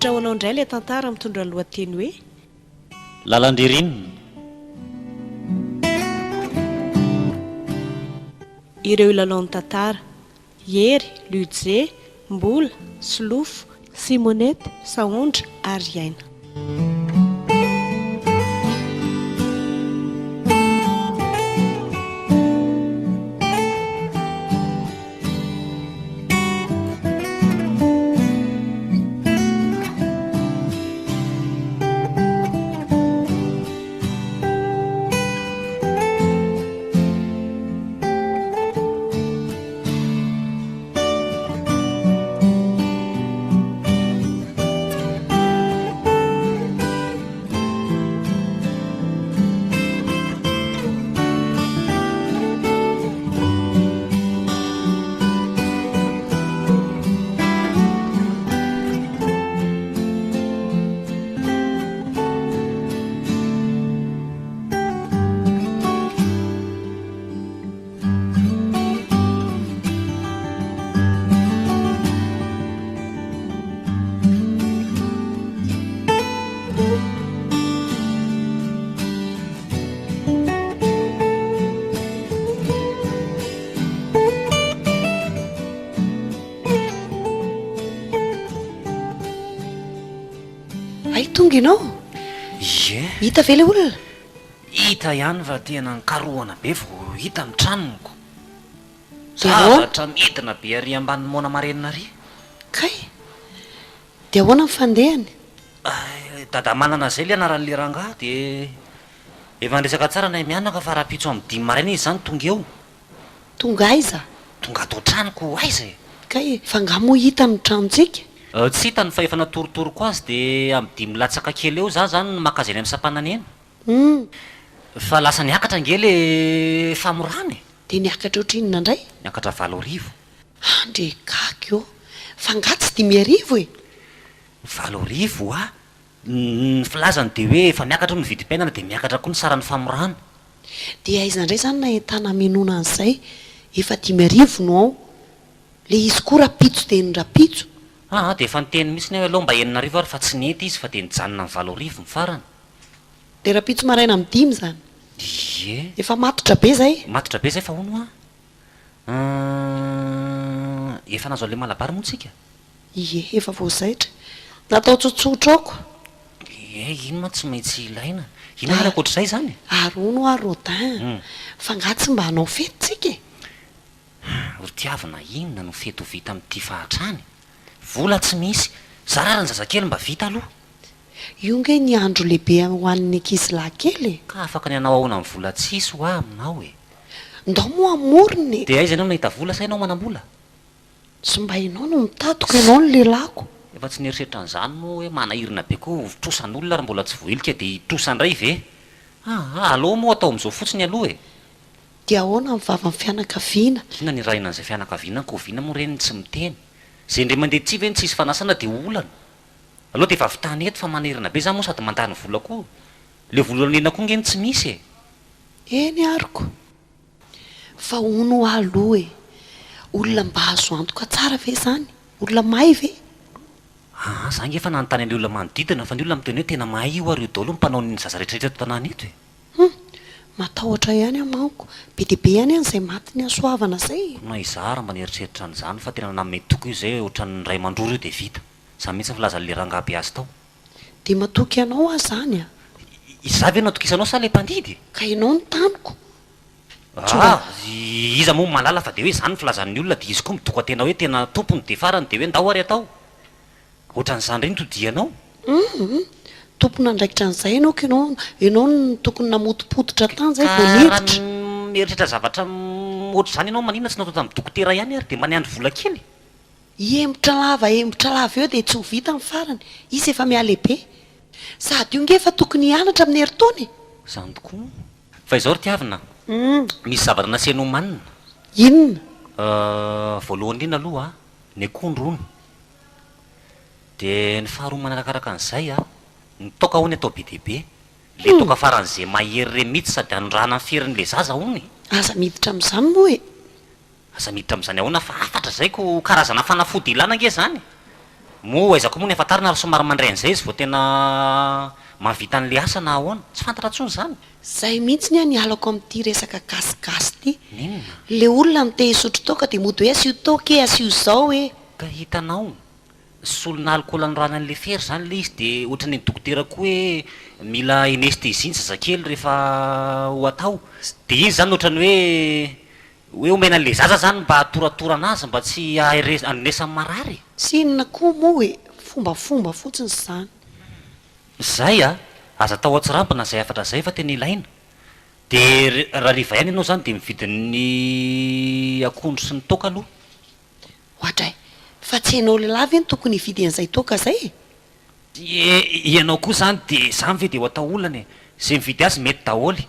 Atolotra ho anao indray ilay tantara mitondra ny lohateny hoe. Lalan-dririnina. Ireo hilalao ny tantara. Hery, Ludje, Mbola, Solofo, Simonette, Sahondra ary Aina. Hay tonga ianao? Ie. Hita ve ilay olona? Hita ihany fa tena nikarohana be vao hita ny tranony ko. Dia ahoana? Zavatra midina be ary ambanin'ny moana marenina ary. Kay! Dia ahoana ny fandehany? Dadamanana izay ilay anaran'ilay rangahy dia efa niresaka tsara nay mianaka fa rahampitso amin'ny dimy maraina izy izany tonga eo. Tonga aiza? Tonga ato an-tranoko aiza e? Kay, fa angaha moa hitany ny tranontsika? Tsy hitany fa efa natorotoroko azy dia amin'ny dimy latsaka kely eo za zany no maka azy eny amin'ny sampanana eny. Hum. Fa lasa niakatra ange le famorana e! Dia niakatra ohatrinona indray? Niakatra 8000. Andre gaga ô! Fa angaha tsy 5000 e? 8000 oa! Ny filazany dia hoe efa miakatra hono ny vidim-piainana dia miakatra koa ny saran'ny famorana. Dia aiza indray izany nahitana hamenoana an'izay? Efa 5000 no ao. Le izy koa rapitso dia ny rapitso. Aa dia efa niteny mihitsy aho hoe aleo mba 6000 ary fa tsy nety izy fa dia nijanona ny 8000 ny farany. Dia rapitso maraina amin'ny dimy izany? Ie. Efa matotra be izay? Matotra be izay fa hono hoa. Humm efa nahazo an'ilay malabary moa tsika? Ie, efa voazaitra. Natao tsotsotra aoko. Ie, iny mantsy tsy maintsy ilaina. Inona ary ankoatr'izay izany e? Ary hono hoa Rodin, fa angaha tsy mba hanao fety tsika e? Ry tiavina, inona no fety ho vita amin'ity fahatrany? Vola tsy misy. Zara ary ny zazakely mba vita aloha. Io nge ny andro lehibe ho an'ny ankizilahy kely e! Ka afaka ny hanao ahoana amin'ny vola tsisy hoa aminao e? Ndao moa hamorona e! Dia aiza ianao nahita vola sa ianao manam-bola? Tsy mba ianao no mitadiko, ianao no lelako. Efa tsy nieritreritra an'izany moa hoe manahirana be koa ho trosan'olona ary mbola tsy voahilika dia hitrosa indray ve? Aa aleo moa atao amin'izao fotsiny aloha e! Dia ahoana ny vavan'ny fianakaviana? Inona ny irahina an'izay fianakaviana any k'oviana moa ireny no tsy miteny? Izay indray mandeha tsy ve no tsisy fanasana dia olana? Aleo dia efa vitana eto fa manahirana be za moa sady mandany vola koa. Le vola omena koa nge no tsy misy e! Eny ary ko! Fa hono hoa aloha e! Olona mba azo antoka tsara ve izany? Olona mahay ve? Aa za nge efa nanontany an'le olona manodidina fa ny olona miteny hoe tena mahay io ary io daholo ny mpanao ny zaza rehetra rehetra eto tanàna eto e! Hum! Matahotra ihany aho manko, be dia be ihany any izay matin'ny hasoavana izay e! Na izaho ary mba nieritreritra an'izany fa tena nanome toky io izay hoe ohatran'ny ray mandrora io dia vita. Izany mihitsy ny filazan'ilay rangahy be azy tao. Dia matoky anao aho izany a! Izaho ve no atokisanao sa ilay mpandidy? Ka ianao no taniko. Tsy mba. Ah! Iza moa no mahalala fa dia hoe izany ny filazan'ny olona dia izy koa midoka tena hoe tena tompony dia farany dia hoe ndao ary atao. Ohatran'izany indray no todianao? Hum! Tompon'andraikitra an'izay ianao ka ianao ianao no tokony namotopototra tany izay Ka vao raha niditra. mieritreritra zavatra ohatr'izany ianao maninona tsy natao tamin'ny dokotera ihany ary dia mba niandry vola kely? Hihemotra lava hemotra lava eo dia tsy ho vita ny farany, izy efa mihalehibe. Sady io nge efa tokony hianatra amin'ny herintaona e! Izany tokoa moa. Fa izao ry Tiavina, misy zavatra nasiany omanina. Inona? Voalohany indrindra aloha, ny akondro hono. Dia ny faharoa manarakaraka an'izay, ny toaka hono atao be dia be. Ilay toaka faran'izay mahery ireny mihitsy sady anondrahana ny ferin'ilay zaza hono e! Aza miditra amin'izany moa e! Aza miditra amin'izany ahoana fa hafatra izay ko karazana fanafody ilana ange izany. Moa aiza koa moa ny ahafantarana ary somary mandray an'izay izy vao tena mahavita an'ilay asa na ahoana? Tsy fantatra intsony izany. Zay mihitsy ny ahy nialako amin'ity resaka gasigasy ity. N'inona? Le olona no te hisotro toaka dia mody hoe asio toaka e, asio izao e. Ka hitanao, solona alikaola anorana an'ilay fery izany ilay izy dia ohatran'ny ny dokotera koa hoe mila anesthésie ny zazakely rehefa ho atao. Dia iny izany ohatran'ny hoe Hoe omena an'ilay zaza zany mba hatoratorana azy mba tsy handrenesan'ny marary e! Tsy inona koa moa e! Fombafomba fotsiny izany. Zay a! Aza atao atsirambina zay hafatra zay fa tena ilaina. De rariva ihany ianao zany de mividy ny akondro sy ny toaka aloha. Oadray! Fa tsy ianao lehilahy ve no tokony hividy an'izay toaka zay e? Ie, ianao koa zany de zany ve de ho atao olana e! Zay mividy azy mety daholo.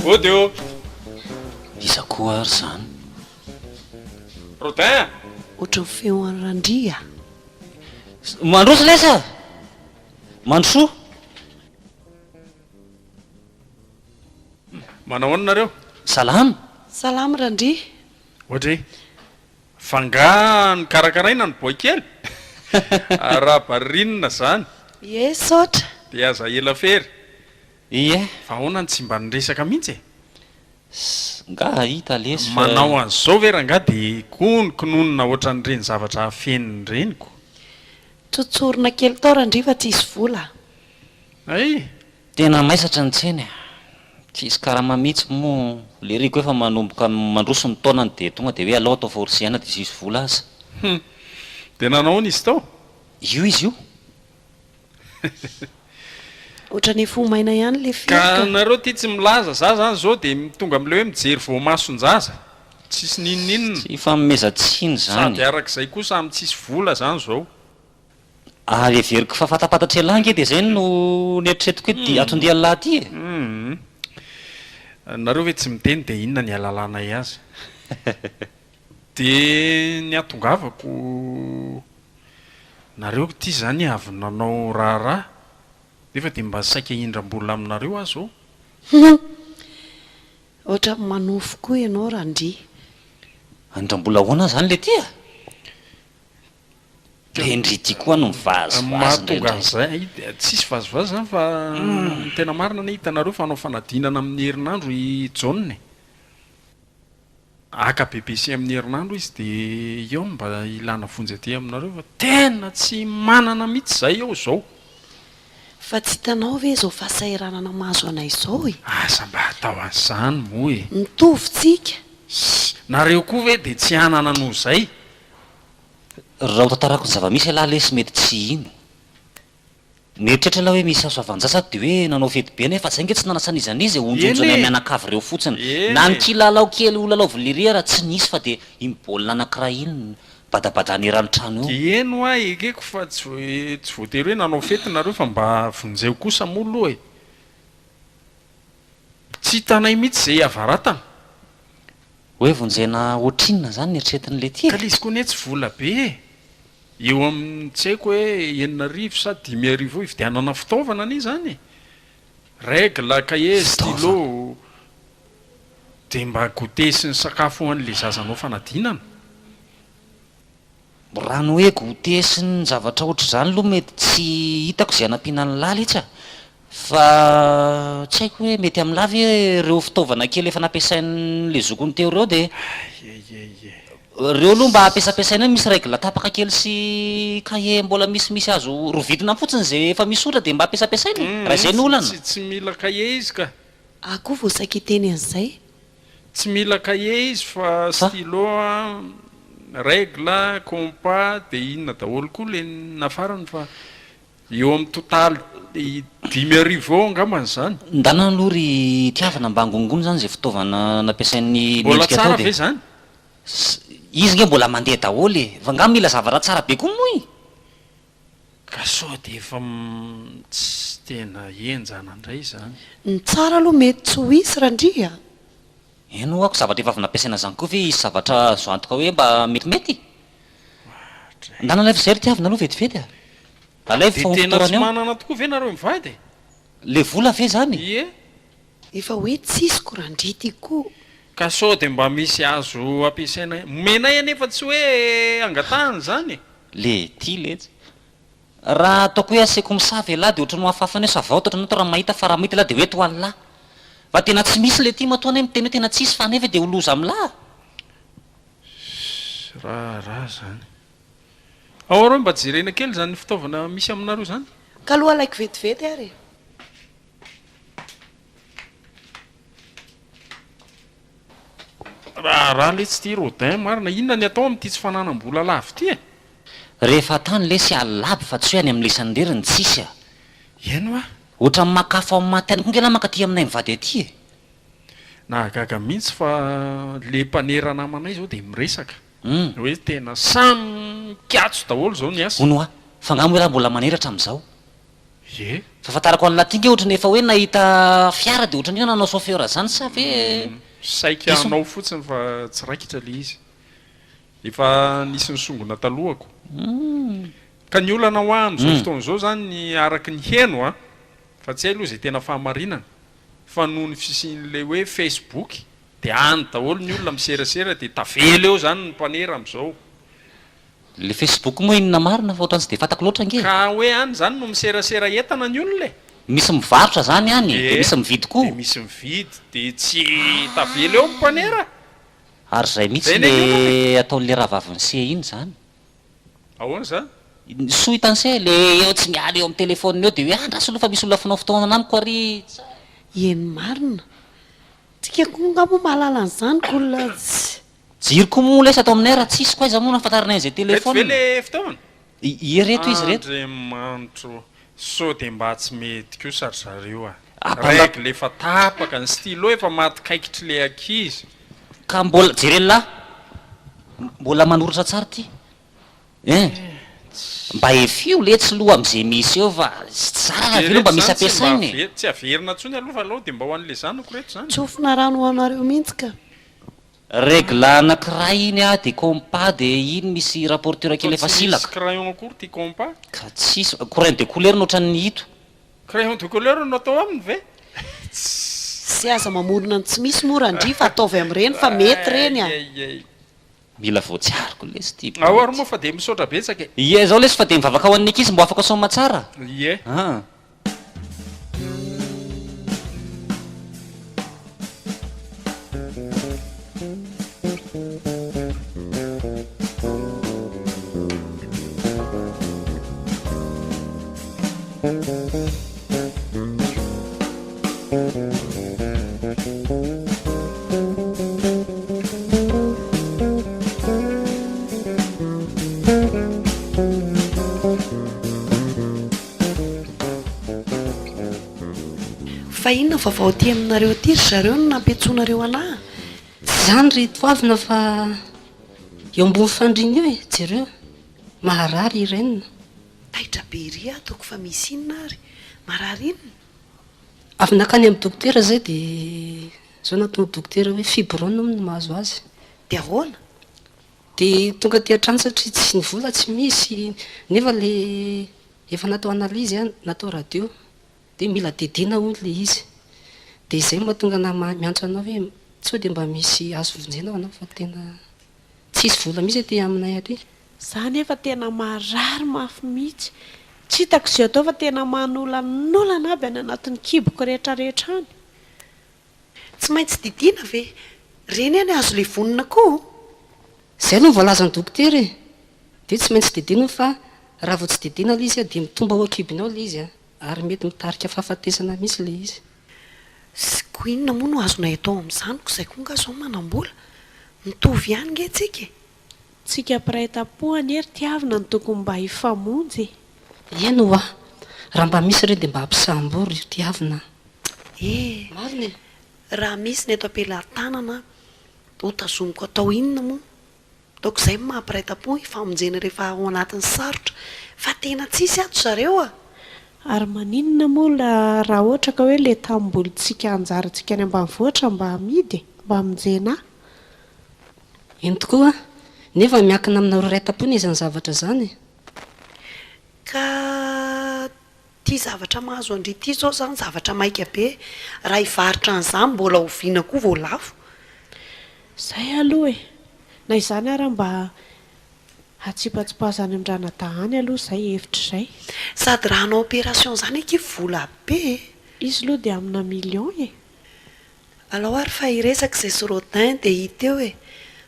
Ody ô! Iza koa ary izany? Rodin a! Ohatran'ny feo an'i Randria a! Mandroso lesy a! Mandrosoa! Manao ahoana nareo? Salama! Salama Randria! Ohatry, fa nga nokarakaraina ny boay kely? Arahaba ririnina zany! Ie, saotra! Dia aza ela fery! Ie. Fa ahoana no tsy mba niresaka mihitsy e? Nga hita lesy fa. Manao an'izao ve rangahy dia kononkononina ohatran'ireny zavatra afeniny ireny ko. Tsotsorina kely tao Randria fa tsisy vola a. Hay! Tena maisatra ny tsena e. Tsisy karama mihitsy moa lery koa efa manomboka mandroso ny taonany dia tonga dia hoe alao atao forcena dia tsisy vola aza. Hum. Dia nanao ahoana izy tao? Io izy io. Ohatran'ny efa ho maina ihany le Ka fery ka. nareo ty tsy milaza, za zany zao de tonga amle hoe mijery voamason-jaza, tsisy n'inon'inona. Tsy ifanomezan-tsiny izany. Sady arak'izay koa samy tsisy vola zany zao. Ary heveriko fa fantapantatr'ialahy ange dia izay no neritreretiko hoe dia atondian'lah aty e! Humm. Nareo ve tsy miteny dia inona ny ahalalanay azy? Dia ny hatongavako Nareo ity zany avy nanao raharaha nefa dia mba saika hindram-bola aminareo aho zao. Humm! Ohatran'ny manofy koa ianao Randria. Handram-bola ahoana zany le ty a? Le ndry ty koa no mivazivazy Mahatonga indraindray. an'izay, tsisy vazivazy zany fa ny tena marina anie hitanareo fa hanao fanadinana amin'ny herinandro i Jaona e. Haka BBC amin'ny herinandro izy dia eo no mba ilana vonjy aty aminareo fa tena tsy manana mihitsy izay eo izao. Fa tsy hitanao ve izao fahasahiranana mahazo anay izao e? Aza mba atao an'izany moa e! Mitovy tsika. Hi! Nareo koa ve dia tsy hanana noho izay? Raha ho tantarako ny zava-misy ialahy lesy mety tsy hino. Nieritreritra ilay hoe misy hasoavan-jaza ato dia hoe nanao fety be nefa zay nge tsy nanasa n'iza n'iza e, onjonjonay mianakavy ireo fotsiny. Na ny kilalao kely ho lalaovin'i Lery ara tsy nisy fa dia iny baolina anankiray iny no badabadana eran'ny trano eo. Eny hoa ekeko fa tsy tsy voatery hoe nanao fety nareo fa mba vonjeo kosa moa aloha e! Tsy hitanay mihitsy izay hiavaratana. Hoe vonjena ohatrinona zany ny eritreretin'i Letty e? Ka le izy koa anie tsy vola be e! Eo amin'ny tsy haiko hoe 6000 sa 5000 eo hividianana fitaovana anie izany e! Règle, cahier, stylo, dia mba goûter sy ny sakafo ho an'ilay zaza hanao fanadinana. Raha ny hoe goûter sy ny zavatra ohatr'izany aloha mety tsy hitako izay hanampiana an'lah letsy a! Fa tsy haiko hoe mety amin'lah ve ireo fitaovana kely efa nampiasain'le zokiny teo ireo dia ireo aloha mba ampiasampiasaina eo misy règle tapaka kely sy cahier mbola misimisy azo rovitina fotsiny izay efa misy soratra dia mba ampiasampiasaina e! Raha izay no olana. Tsy mila cahier izy ka! Aho koa vao saika hiteny an'izay. Tsy mila cahier izy fa stylo a, règle, compas dia inona daholo koa le nafarany fa eo amin'ny totaly 5000 eo angambany izany. Ndana aloha ry Tiavina mba angonongony izany izay fitaovana nampiasain'i Mbola Mendrika tsara tao ve dia izany? Izy nge mbola mandeha daholo e! Fa nga mila zavatra tsara be koa moa e? Ka sao dia efa tsy tena henjana indray izany. Ny tsara aloha mety tsy ho hisy Randria a! Eny ho'ako, zavatra efa avy nampiasaina izany koa ve hisy zavatra azo antoka hoe mba metimety? Ndana alaivo izay ry tiavina aloha vetivety a! Alaivo fa Dia tena tsy hofotorana eo. manana tokoa ve nareo mivady e? Le vola ve izany? Ie. Efa hoe tsisy ko Randria ty ko. Ka sao dia mba misy azo ampiasaina omenay anefa tsy hoe angatahana izany e! Le ty letsy. Raha ataoko hoe aseko misava elah de ohatran'ny ho afafany hoe ça va ohatran'ny hoe raha mahita fa raha mahita elah de hoe eto Allah. Fa tena tsy misy le ty matoa anie miteny hoe tena tsisy fa nefa de ho loza amlah. Raharaha zany. Ao areo mba jerena kely zany fitaovana misy aminareo zany. Ka aloha alaiko vetivety ary e. Raharaha letsy ity Rodin marina, inona ny atao amin'ity tsy fananam-bola lava ity e? Rehefa tany lesy alina aby fa tsy hoe any amin'lisany irery ny tsisy a! Eny hoa! Ohatran'ny maka afo amin'ny maty any koa nge lah mankaty aminay mivady aty e! Nahagaga mihitsy fa le mpanera namanay zao dia miresaka hoe tena samy mikatso daholo zao ny asa. Hono hoa, fa nga moa ialahy mbola manera hatramin'izao? Ie. Fahafantarako an'i Laty nge ohatran'ny efa hoe nahita fiara dia ohatran'ny hoe nanao chauffeur zany sa ve Saika diso? hanao fotsiny fa tsy raikitra le izy. Efa nisy nisongona talohako. Ka ny olana hoa amin'izao fotoana izao zany araka ny heno a, fa tsy hay aloha izay tena fahamarinana, fa noho ny fisian'ilay hoe Facebook dia any daholo ny olona miserasera dia tavela eo zany ny mpanera amin'izao. Le facebook moa inona marina fa otrany tsy de fantako loatra ange e. Ka hoe any zany no miserasera entana ny olona e. Misy mivarotra zany any de misy mividy koa. De misy mividy de tsy tavela eo ny mpanera. Ary zay mihitsy Zay ne ny olana e. le ataon'le rahavavin'i se iny zany. Ahoana zany? Soa hitan'i se le eo tsy miala eo amin'ny telephone eo de hoe andraso aloha fa misy olona fanao fotoanana amiko ary tsa. Eny marina. Tsika koa nga moa mahalala an'izany ko olona tsy. Jiro koa moa lesy ato aminay raha tsisy ko aiza moa no ahafantaranay an'izay Reto ve telephone. le fitaovana? Ie reto izy reto. Andriamanitro, sao dia mba tsy mety kosa ry zareo a! Ampanda. Règle efa tapaka, ny stylo efa maty kaikitry le ankizy. Ka mbola, jereo lah, mbola manoratra tsara ity hein! Mba efio letsy loha amze misy eo fa tsy zara raha Dia avy eo mba reto misy zany tsy mba ampiasaina e! ave, tsy averina intsony aloha fa aleo dia mba ho an'le zanako reto zany. Tsofina rano ho anareo mihitsy ka. Regle anakiray iny ah de compas de iny misy rapporteur Toa kely efa tsy misy silaka. crayon akory ty compas. Ka tsisy, crayon de couleur no ohatran'ny ito. Crayon de couleur no atao aminy ve? Tssss. Sy aza mamorona ny tsy misy moa Randria fa ataovy amin'ireny fa mety ireny a! Ayayay. Mila voatsiariko lesy ty Ao ary boty. moa fa dia misaotra betsaka e. Ie zao lesy fa dia mivavaka ho an'ny ankizy mba ho afaka soamatsara. Ie. An. Fa inona vaovao aty aminareo aty ry zareo no nampiantsoanareo anah? Tsy izany ry Toavina fa eo ambony fandriana eo e, jereo, maharary i Irène. Taitra be ery aho ataoko fa misy inona ary? Marary inona? Avy nankany amin'ny dokotera izay dia izao nataon'ny dokotera hoe fibrone hono no mahazo azy. Dia ahoana? Dia tonga aty an-trano satria tsy ny vola tsy misy nefa le efa natao analyse an, natao radio dia mila didiana hono le izy. Dia izay no mahatonga anah miantso anao hoe sao dia mba misy azo vonjena ho anao fa tena tsisy vola mihitsy aty aminay aty. Za nefa tena marary mafy mihitsy, tsy hitako izay atao fa tena manolanolana aby any anatin'ny kiboko rehetra rehetra any. Tsy maintsy didiana ve? Reny any azo levonina koa o! Zay aloha ny voalazan'ny dokotera e! Dia tsy maintsy didiana io fa raha vao tsy didiana ilay izy dia mitombo ao an-kibony ao ilay izy ary mety mitarika fahafatesana mihitsy ilay izy. Sy ko inona moa no azonay atao amin'izany ko zay koa nga zao manambola? Mitovy ihany nge tsika e! Tsika mpiray tampo anie ry tiavina no tokony mba hifamonjy e! Eny ho'a! Raha mba misy re dia mba ampisambory ry tiavina a! Eh! Marina e! Raha misy ny eto am-pelatanana ho tazomiko atao inona moa? Ataoko izay no maha mpiray tampo hifamonjena rehefa ao anatin'ny sarotra fa tena tsisy ato zareo a! Ary maninona moa la raha ohatra ka hoe le tanimbolintsika anjarantsika any ambanivohitra mba amidy e? Mba amonjena ahy. Eny tokoa, nefa miankina aminareo iray tampo anie izany zavatra izany e! Ka Ty zavatra mahazo an-dry ty zao zany zavatra maika be, raha hivarotra an'izany mbola oviana koa vao lafo? Zay aloha e! Na izany ara mba atsipatsipaza any amin-dranadahy any aloha izay hevitra izay. Sady raha hanao opération zany akia vola be e! Izy aloha dia amina million e! Alao ary fa hiresaka izay sy Rodin dia hita eo e!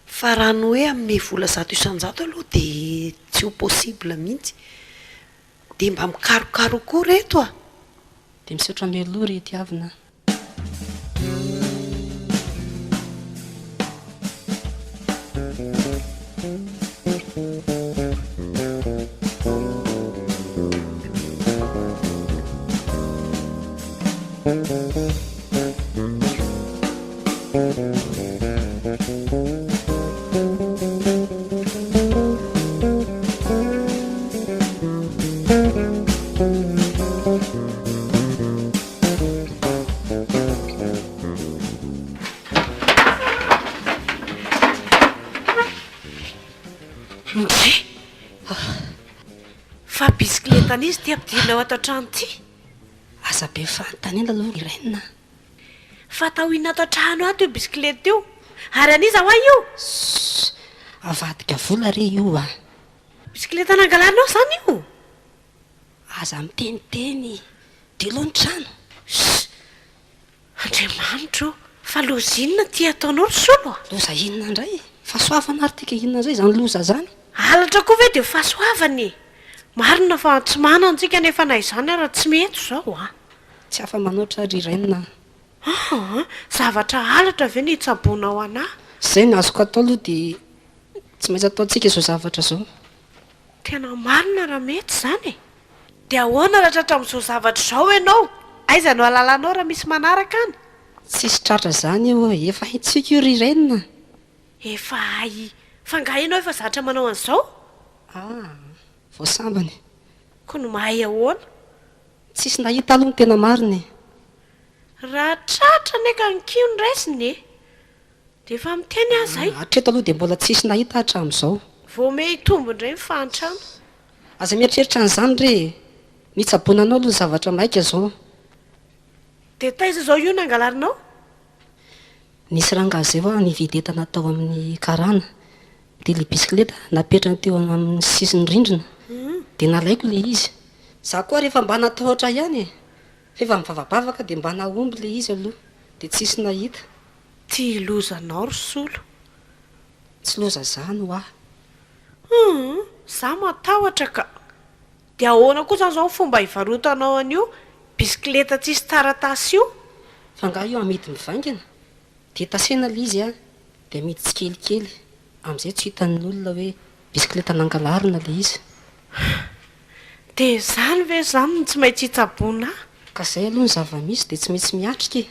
Fa raha ny hoe hanome vola 100% aloha dia tsy ho possible mihitsy. Dia mba mikarokaroa koa reto a! Dia misaotra mialoha ry Tiavina a! Ndry! Fa bisikletan'iza ity ampidirina ao ato an-trano ity? Aza be fanontaniana aloha ry Reine a! Fa atao inona ato an-trano ato io bisikileta io? Ary an'iza hoa io? Ssss! Avadika vola re io a! Bisikileta nangalarinao izany io? Aza miteniteny! Dilo ny trano! Ssss! Andriamanitro ô! Fa loza inona ity ataonao ry Solo a? Loza inona indray? Fahasoavana ary ity ka inona indray izany loza izany? Halatra koa ve dia fahasoavana e? Marina fa tsy manana tsika nefa na izany ara tsy mety izao a! Tsy afa-manoatra ry Reine a! Aa! Zavatra halatra ve ny hitsaboanao anah? Izay no azoko atao aloha dia tsy maintsy ataontsika izao zavatra izao. Tena marina raha mety izany e! Dia ahoana raha tratra amin'izao zavatra izao ianao? Aiza no halalanao raha misy manaraka any? Tsisy tratra izany eo e! Efa haintsika io ry Reine a! Efa hay! Fa angaha ianao efa zatra manao an'izao? Aa! Vao sambany. Ko no mahay ahoana? Tsisy nahita aloha ny tena marina e! Raha tratra anie ka ny kiho no raisina e! Dia efa miteny aho izay. Hatreto aloha dia mbola tsisy nahita hatramin'izao. Vao me hitombo indray ny fahantrana. Aza mieritreritra an'izany re e! Ny hitsaboana anao aloha ny zavatra maika izao. Dia taiza izao io nangalarinao? Nisy rangahy izay hoa nividy entana tao amin'ny karana, dia ilay bisikileta napetrany teo amin'ny sisin'ny rindrina, dia nalaiko ilay izy. Za koa rehefa mba natahotra ihany e! Fa efa mivavabavaka dia mba nahomby ilay izy aloha, dia tsisy nahita. Ty lozanao ry Solo. Tsy loza zany hoa. Humm, za matahotra ka. Dia ahoana koa zany zao ny fomba hivarotanao an'io bisikileta tsisy taratasy io? Fa angaha io amidy mivaingana? Dia tasena ilay izy an, dia amidy tsikelikely, amin'izay tsy hitan'ny olona hoe bisikileta nangalarina ilay izy. Dia izany ve izany no tsy maintsy hitsaboana ahy? Ka izay aloha ny zava-misy dia tsy maintsy miatrika e!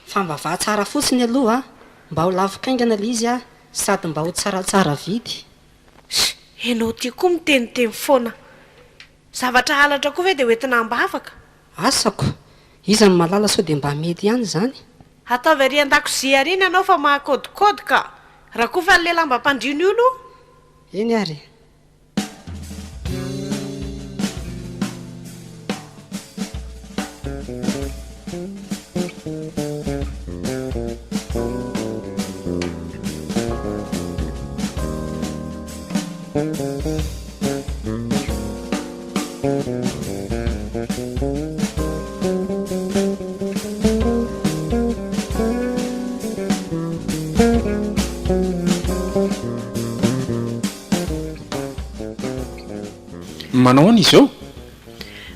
Fa mivavaha tsara fotsiny aloha an, mba ho lafo kaingana ilay izy an, sady mba ho tsaratsara vidy. Ssy, enao ty koa miteniteny foana. Zavatra halatra koa ve dia hoentina ambavaka? Asako! Iza no mahalala sao dia mba mety ihany izany? Ataovy ary an-dakozia ary iny ianao fa mahakaodikaody ka! Rakofy an'ilay lambam-pandriana io aloha. Eny ary e! Manao ahoana izy eo?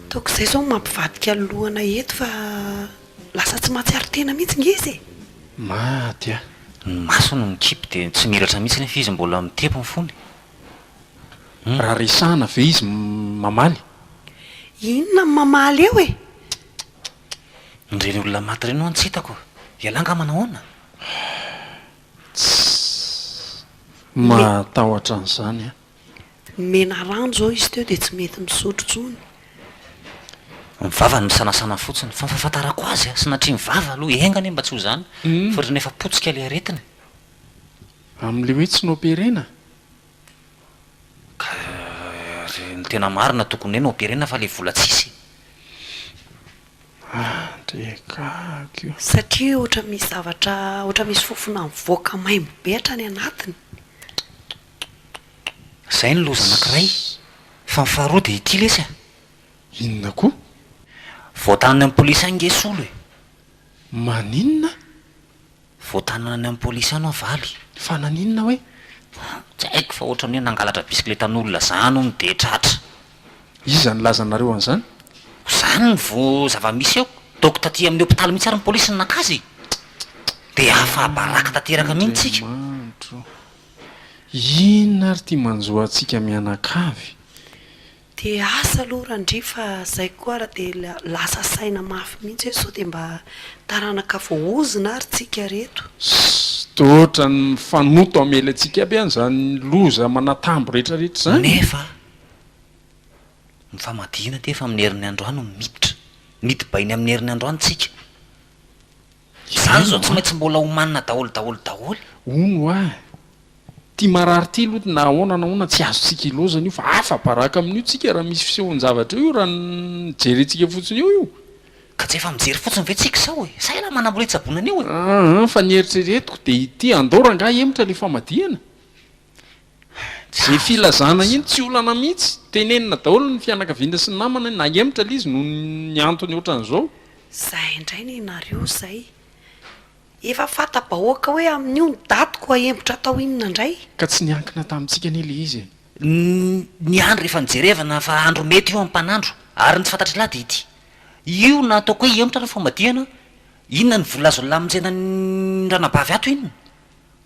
Ataoko izay izao no mampivadika ny lohanay eto fa lasa tsy mahatsiaro tena mihitsy nge izy e! Maty a! Ny masony mikipy dia tsy mihiratra mihitsy nefa izy mbola mitepo ny fony. Raha resahana ve izy mamaly? Inona no mamaly eo e? Ireny olona maty ireny ho'a no tsy hitako. Ialahy angaha manahoana? Tssss. Mahatahotra an'izany an. Nomena rano izao izy teo dia tsy mety misotro intsony. Ny vavany misanasana fotsiny. Fa ny fahafantarako azy, sanatria ny vava aloha, enga anie mba tsy ho izany, fa ohatran'ny efa potsika ilay aretina e. Amin'ilay hoe tsy noperena? Ka ny tena marina tokony hoe noperena fa ilay vola tsisy e. Andriakako io. Satria ohatra misy zavatra, ohatra misy fofona mivoaka maimbo be hatrany anatiny. Zay ny loza anakiray, fa ny faharoa dia ity lesy a! Inona koa? Voatanana any amin'ny polisy any nge Solo e! Maninona? Voatanana any amin'ny polisy any hoa Valy. Fa naninona hoe? Tsy haiko fa ohatran'ny hoe nangalatra bisikletan'olona zany hono dia tratra. Iza nilaza anareo an'izany? Zany ny vo zava-misy eo. Doko taty amin'ny hopitaly mihitsy ary ny polisy no naka azy e! Dia afa-baraka tanteraka mihitsy tsika. Andriamanitro o! Inona ary ity manjo antsika mianakavy? Dia asa aloha Randria fa zay koa ary dia lasa saina mafy mihitsy hoe sao dia mba taranaka voaozona ary tsika reto. Sst ohatran'ny mifanoto hamely antsika aby any izany loza aman'atambo rehetra rehetra izany. Nefa ny famadihana aty efa amin'ny herin'ny androany no miditra. Midi-bainy amin'ny herin'ny androany tsika. Izany izao tsy maintsy mbola omanina daholo daholo daholo. Hono hoa, ity marary ity aloha na ahoana na ahoana tsy azontsika ilaozana io fa afa-baraka amin'io tsika raha misy fisehoan-javatra eo io raha ny jerentsika fotsiny eo io. Ka tsy efa mijery fotsiny ve tsika izao e? Sa ialahy manambola hitsaboana an'io e? Aa fa ny eritreretiko dia ity, andao rangahy hemotra ilay famadihana. Ze filazana iny tsy olana mihitsy, tenenina daholo ny fianakaviana sy ny namana hoe nahemotra le izy noho ny antony otran'izao. Zay indray nenareo zay. Efa fata-bahoaka hoe amin'io ny daty ko ahembotra atao inona indray? Ka tsy niankina tamintsika anie le izy e. Ny andro efa nijerevana fa andro mety io ampanandro ary ny tsy fantatr'ilahy dia ity. Io na ataoko hoe hihemotra ny famadihana, inona ny vola azon'lah hamonjena ny ranabavy ato inona?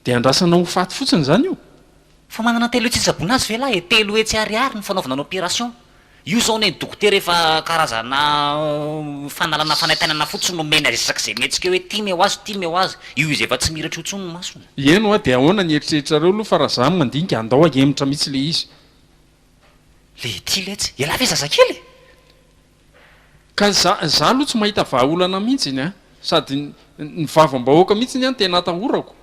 Dia andrasana ho faty fotsiny izany io? Fa manana telo hetsy hitsaboana azy ve lahy e? 300 ariary ny fanaovana ny opération. Io zao neny dokotera efa karazana fanalana fanaintainana fotsiny no omeny azy isak'izay mihetsika eo hoe ty meo azy ty meo azy. Io izy efa tsy mihiratra io intsony ny masony. Eny hoa dia ahoana ny eritreritrareo aloha fa raha za mandinika andao ahemotra mihitsy le izy. Le ity letsy, ialahy ve zazakely e? Ka za za aloha tsy mahita vahaolana mihitsy an! Sady ny vavam-bahoaka mihitsy ny an tena atahorako.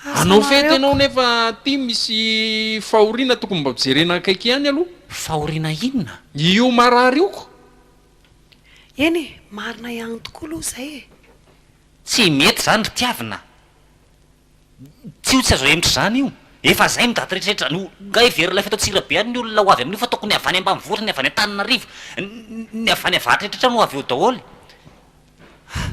Hanao fety ianao nefa aty misy fahoriana tokony mba jerena akaiky ihany aloha. Fahoriana inona? Io marary io ko! Eny e, marina ihany tokoa aloha izay e! Tsy mety izany ry Tiavina a! Tsy io tsy azo ahemotra izany io! Efa zay ny daty rehetra rehetra, no nga heverin'ilay fety ao Antsirabe any ny olona ho avy amin'io fa tokony avy any ambanivohitra, ny avy any Antananarivo, ny avy any avaratra rehetra rehetra no ho avy eo daholo.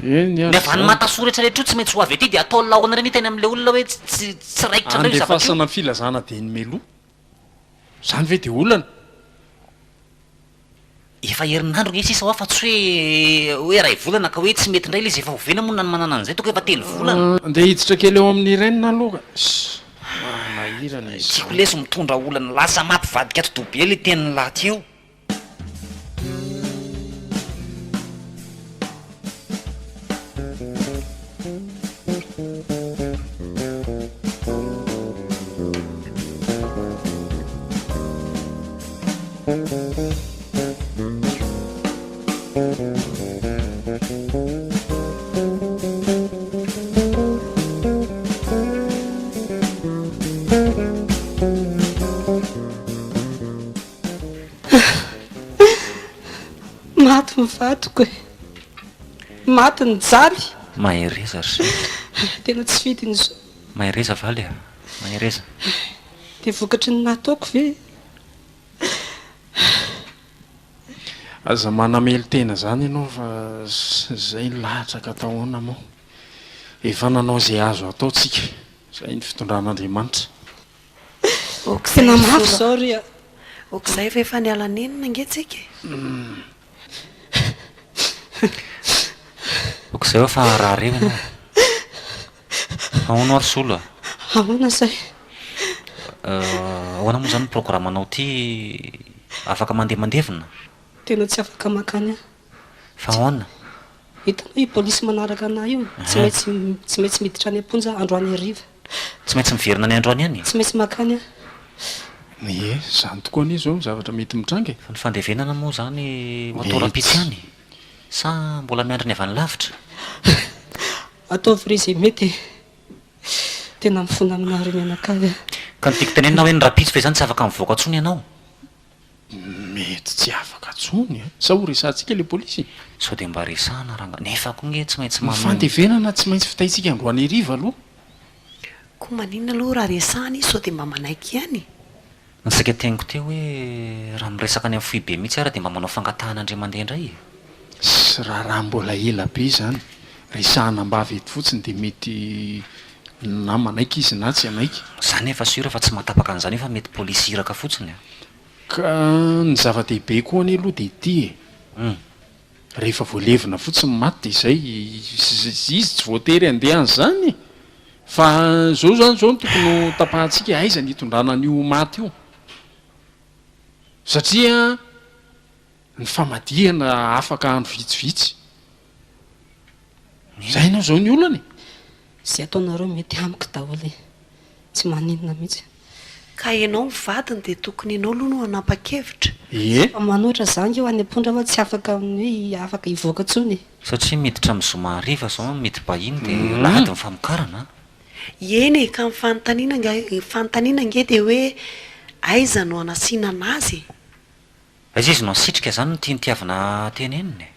Eny Ny ary avy any zany. Mantasoa rehetra rehetra io tsy maintsy ho avy aty dia atao laona ireny hiteny amin'ilay olona hoe tsy tsy raikitra indray io zavatra io. Andefasana filazana dia ny meloa. Zany ve dia olana? Efa herinandro nge sisa hoa fa tsy hoe hoe iray volana ka hoe tsy mety indray ilay izy efa oviana moa no nanomanana an'izay tokony efa telo volana. Andeha hiditra kely ao amin'ny Irène aloha ka. Manahirana izao. Tiako lesy mitondra olana lasa mampivadika atidoha be ilay tenin'lah teo. Maty ny vadiko e. Maty nijaly. Mahereza ry sendra. Tena tsy fidiny izao. Mahereza valy a. Mahereza. Dia vokatry ny nataoko ve? Aza manamelo-tena zany ianao fa zay ny lahatra ka atao ahoana moa? Efa nanao izay azo atao tsika, zay ny fitondran'Andriamanitra. Ok Tena zay ry mafy Solo zao ry a. Ok zay fa efa niala nenina ange tsika e. Ok zay hoa fa raha reo ianao. Ahoana hoa ry Solo a? Ahoana zay? Ahoana moa zany ny programme-nao ty? Afaka mandeha mandevina? Tena tsy afaka mankany aho. Fa ahoana? Hitanao io polisy manaraka anah io? Tsy maintsy tsy maintsy miditra any am-ponja androany hariva. Tsy maintsy miverina any androany ihany e. Tsy maintsy mankany aho. Ie, izany tokoa anie izao ny zavatra mety mitranga e. Fa ny fandevenana moa izany ho atao rahampitso ihany e? Sa mbola miandry ny avy any lavitra? Ataovy re izay mety e. Tena mifona aminareo mianakavy aho. Ka ny tiako tenenina hoe ny rahampitso ve izany tsy afaka mivoaka intsony ianao? Mety tsy afaka intsony an! Sa ho resahantsika ilay polisy? Sao dia mba resahana rangahy? Nefa koa nge tsy maintsy Ny fandevenana tsy maintsy vitaintsika androany hariva aloha. Koa maninona aloha raha resahana izy sao dia mba manaiky ihany e? Ny saika teniko teo hoe raha miresaka any amin'ny foibe mihitsy ara dia mba manao fangatahana indray mandeha indray e! Sy raharaha mbola ela be izany. Resahana am-bava eto fotsiny dia mety na manaiky izy na tsy hanaiky. Za nefa sûr fa tsy mahatapaka an'izany io fa mety polisy iraka fotsiny a! Ka ny zava-dehibe koa anie aloha dia ity e! Rehefa voalevina fotsiny ny maty dia izay, izy tsy voatery handeha an'izany e! Fa izao izany izao no tokony ho tapahantsika, aiza ny hitondrana an'io maty io? Satria ny famadihana afaka andro vitsivitsy. Izay aloha izao ny olana e! Izay ataonareo mety amiko daholo e! Tsy maninona mihitsy. Ka ianao ny vadiny dia tokony ianao aloha no hanapa-kevitra. Ie. Fa manoatra za ange ho any am-pondra fa tsy afaka amin'ny hoe afaka hivoaka intsony e. Satria miditra amin'ny zoma hariva izao midi-bahiny dia alahady ny famokarana an. Eny e, ka ny fanontaniana angaha, ny fanontaniana ange dia hoe aiza no hanasiana an'azy e? Aiza izy no hasitrika zany no tiany tiavina tenenina e.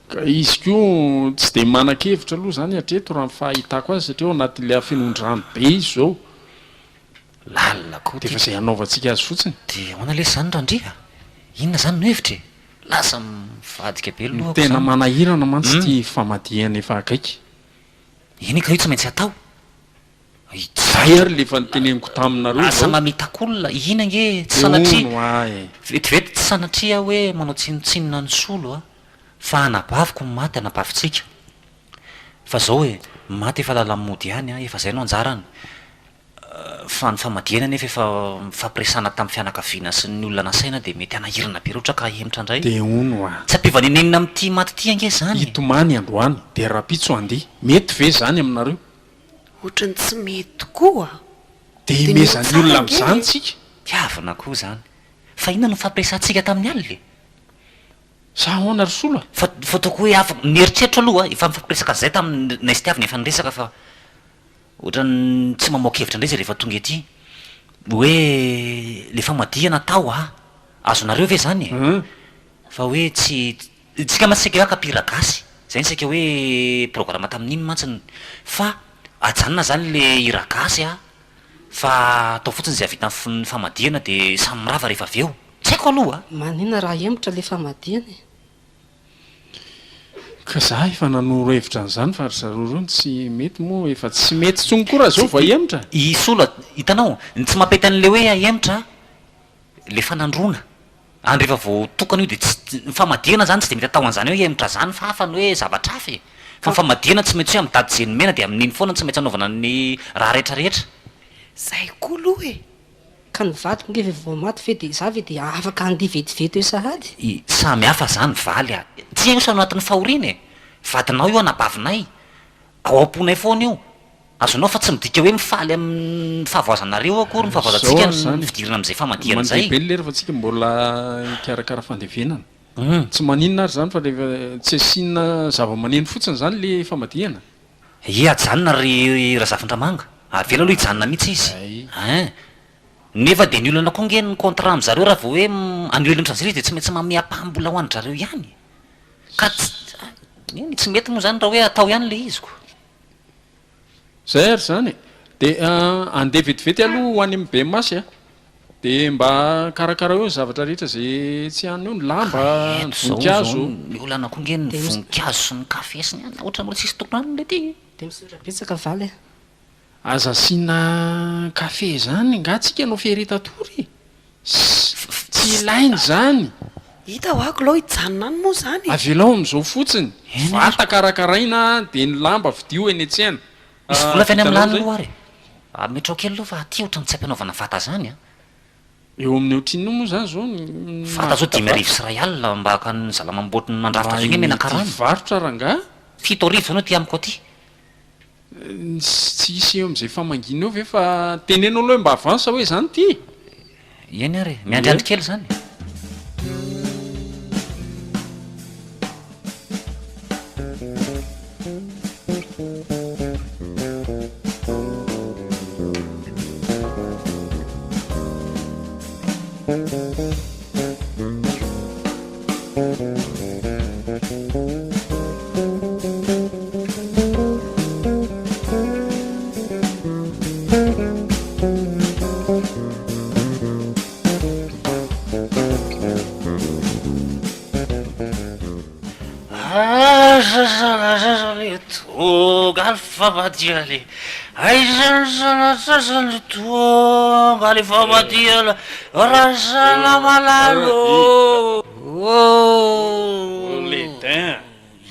Ka izy koa tsy dia manan-kevitra aloha izany hatreto raha ny fahitako azy satria ao anatin'ilay hafenoan-drano be izy izao. Lalina koa Dia efa izay hanaovantsika azy fotsiny. Dia ahoana lesy izany Randria a? Inona izany no hevitra e? Lasa mivadika be ny Ny lohako tena izany. manahirana mantsy ity famadihana efa akaiky. Eny ka io tsy maintsy atao. Zay ary le efa noteneniko taminareo Lasa zao. mamitak'olona, iny ange tsy De sanatria, hono hoa e. vetivety tsy sanatria aho hoe manao tsinontsinona an'i Solo a, fa anabaviko ny maty, anabavintsika. Fa zao e, ny maty efa lala-mody ihany a, efa zay no anjarany. Fa ny famadihana anefa efa nifampiresahana tamin'ny fianakaviana sy ny olona nasaina dia mety hanahirana be raha ohatra ka hahemotra indray. De hono hoa. Tsy ampivanenenina amin'ity maty ity ange izany e. Hitomany androany, de rahampitso handeha. Mety ve zany aminareo? Ohatran'ny tsy mety tokoa a! Dia Diniho imezan'ny tsara olona ange amin'izany e! tsika. Tiavina koa izany. Fa inona no nifampiresahantsika tamin'ny alina e? Sa ahoana ry Solo a? Fa fa ataoko hoe afaka, ny eritreritro aloha, efa nifampiresaka zay tamin'ny nay sy Tiavina efa niresaka fa ohatran'ny tsy mamoaka hevitra indray izy rehefa tonga ety. Hoe le famadihana atao a! Azonareo ve izany e? Fa hoe tsy Tsika mantsy saika hoe akapira gasy, zay ny saika hoe programme tamin'iny mantsy ny, fa ajanona zany le hira gasy a, fa atao fotsiny zay ahavita ny famadihana de samy mirava rehefa avy eo, tsy haiko aloha a! Maninona raha ahemotra le famadihana e? Ka za efa nanoro hevitra an'izany fa ry zareo ireo no tsy mety moa efa tsy mety intsony koa raha zao vao ahemotra. I Solo a, hitanao, ny tsy mampety an'le hoe ahemotra le fanandroana, Any rehefa vao tokana io dia tsy, ny famadihana zany tsy dia mety atao an'izany hoe hemotra zany fa hafa ny hoe zavatra hafa e! Fa ny famadihana tsy maintsy hoe amin'ny daty izay nomena dia amin'iny foana no tsy maintsy anaovana ny raha rehetra rehetra. Zay koa aloha e! Ka ny vadiko nge ve vao maty ve dia za ve dia afaka handeha vetivety eo sahady? I, samy hafa zany valy a! Tsy io sa anatin'ny fahoriana e! Vadinao io anabavinay, ao am-ponay foana io, Azonao fa tsy midika hoe mifaly amin'ny fahavoazanareo akory ny Zao fahavoazantsika ary ny zany e. fidirana amin'izay famadihana Mandeha izay. be ny lera fa tsika mbola hikarakara fandevenana. Tsy maninona ary zany fa rehefa tsy asiana zava-maneno fotsiny zany le famadihana. Ie ajanona ry Razafindramanga, avela aloha hijanona mihitsy izy Zay. ein! Nefa dia ny olana koa nge ny contrat amin'zareo raha vao hoe annuler ohatran'izay izy dia tsy maintsy manome ampaham-bola ho an-dry zareo ihany e! Ka tsy, eny tsy mety moa zany raha hoe atao ihany le izy ko. Zay ary zany e! De andeha vetivety aloha ho any amin'ny Bemasy a! De mba karakaraio eo ny zavatra rehetra ze tsy any eo, ny lamba, ny Eto zao voninkazo. zao ny olana koa nge ny voninkazo sy ny kafe sy ny anona ohatran'ny mbola tsisy tompon-trano le ty e! Dia misaotra betsaka valy a! Aza asiana kafe zany nga tsika no ferita-tory e! Tsy ilaina izany! Hita hoa k'lou hijanona any moa izany e! Avelao amin'izao fotsiny, vata karakaraina dia ny lamba vidio eny an-tsena. Misy vola avy any amin'ny Vitanao lany izay? aloha ary e! Ametrao kely aloha fa aty ohatran'ny tsy ampy anaovana vata izany an! Eo amin'ny ohatrinona moa izany izao ny Vata izao mahavita 1500 vata? mba haka ny zala mamboatry ny Mba mandrafitra azy io nge mety menaka rano. hivarotra rangaha? 7000 izao no aty amiko aty. Tsy hisy eo amin'izay famangiana eo ve fa teneno aloha hoe mba avance hoe izany ity e! Eny ary e! Miandriandry kely izany e! Ledin,